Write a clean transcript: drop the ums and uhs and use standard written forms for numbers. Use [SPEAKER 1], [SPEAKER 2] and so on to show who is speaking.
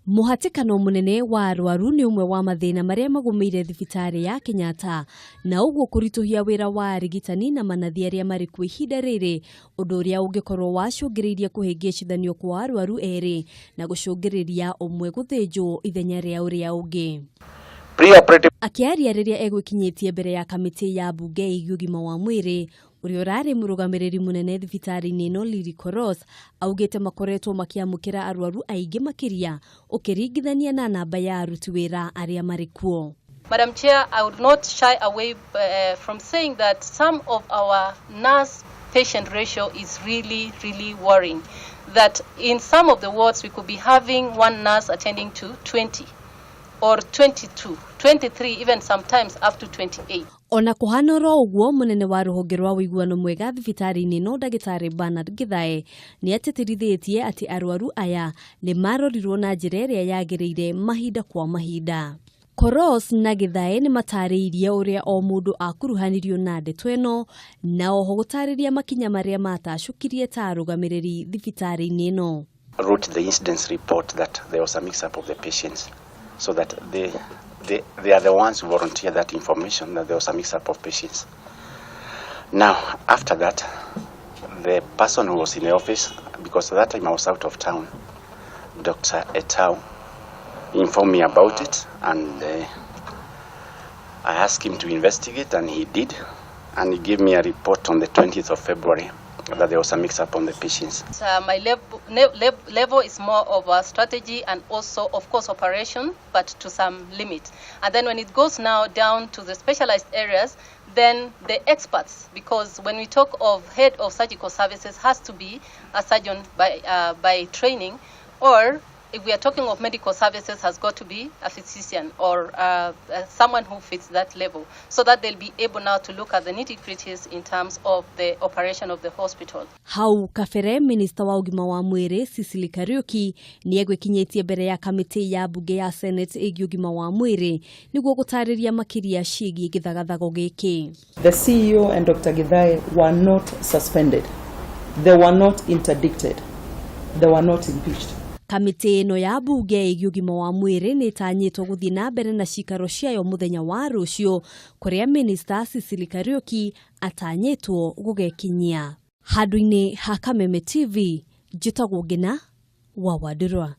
[SPEAKER 1] Mũhatĩkano mũnene wa arwaru nĩ ũmwe wa mathĩna marĩa magũmĩire thibitarĩ ya Kenyatta na ũguo kũritũhia wĩra wa arigitani na manathi arĩa marĩ kuo ihinda rĩrĩ, ũndũ ũrĩa ũngĩkorwo wacũngĩrĩirie kũhĩngĩcithanio kwa arwaru erĩ na gũcũngĩrĩria ũmwe gũthĩnjwo ithenya rĩa ũrĩa ũngĩ.
[SPEAKER 2] Pre-operative
[SPEAKER 1] Akĩaria rĩrĩa egwĩkinyĩtie mbere ya kamĩtĩ ya mbunge ĩgiĩ ũgima wa mwĩrĩ, ũrĩa ũrarĩ mũrũgamĩrĩri mũnene thibitarĩ-inĩ ĩno Lily Koros augĩte makoretwo makĩamũkĩra arwaru aingĩ makĩria ũkĩringithania na namba ya aruti wĩra arĩa marĩ kuo.
[SPEAKER 3] Madam Chair, I would not shy away from saying that some of our nurse patient ratio is really, really worrying. That in some of the wards we could be having one nurse attending to 20 or 22, 23, even sometimes up to 28.
[SPEAKER 1] Ona kũhana oro ũguo, mũnene wa rũhonge rwa ũiguano mwega thibitarĩ-inĩ ĩno ndagĩtarĩ Bernard Githae nĩ atĩtĩrithĩtie atĩ arwaru aya nĩ marorirwo na njĩra ĩrĩa yagĩrĩire mahinda kwa mahinda. Koros na Githae nĩ matarĩirie ũrĩa o mũndũ akuruhanirio na ndeto ĩno na oho gũtarĩria makinya marĩa matacũkirie ta arũgamĩrĩri thibitarĩ-inĩ ĩno.
[SPEAKER 2] Wrote the incidents report that there was a mix-up of the patients, so that they are the ones who volunteer that information that there was a mix-up of patients. Now, after that, the person who was in the office, because at that time I was out of town, Dr. Etau, informed me about it, and I asked him to investigate, and he did, and he gave me a report on the 20th of February that there was a mix-up on the patients.
[SPEAKER 3] My level is more of a strategy and also, of course, operation, but to some limit. And then when it goes now down to the specialized areas, then the experts, because when we talk of head of surgical services, has to be a surgeon by training, or if we are talking of medical services, has got to be a physician or someone who fits that level, so that they'll be able now to look at the nitty-gritties in terms of the operation of the hospital.
[SPEAKER 1] Hau kabere, minista wa ũgima wa mwĩrĩ Sicily Kariuki nĩ egwĩkinyĩtie mbere ya kamĩtĩ ya mbunge ya Senate ĩgiĩ ũgima wa mwĩrĩ nĩguo gũtarĩria makĩria ciĩgiĩ gĩthagathago gĩkĩ.
[SPEAKER 4] The CEO and Dr. Githae were not suspended. They were not interdicted. They were not impeached.
[SPEAKER 1] Kamĩtĩ ĩno ya mbunge ĩgiĩ ũgima wa mwĩrĩ nĩ ĩtanyĩtwo gũthiĩ na mbere na cikaro ciayo mũthenya wa rũciũ, kũrĩa minista Sicily Kariuki atanyĩtwo gũgekinyia. Handũ-inĩ ha Kameme TV, njĩtagwo Ngina wa Wandirwa.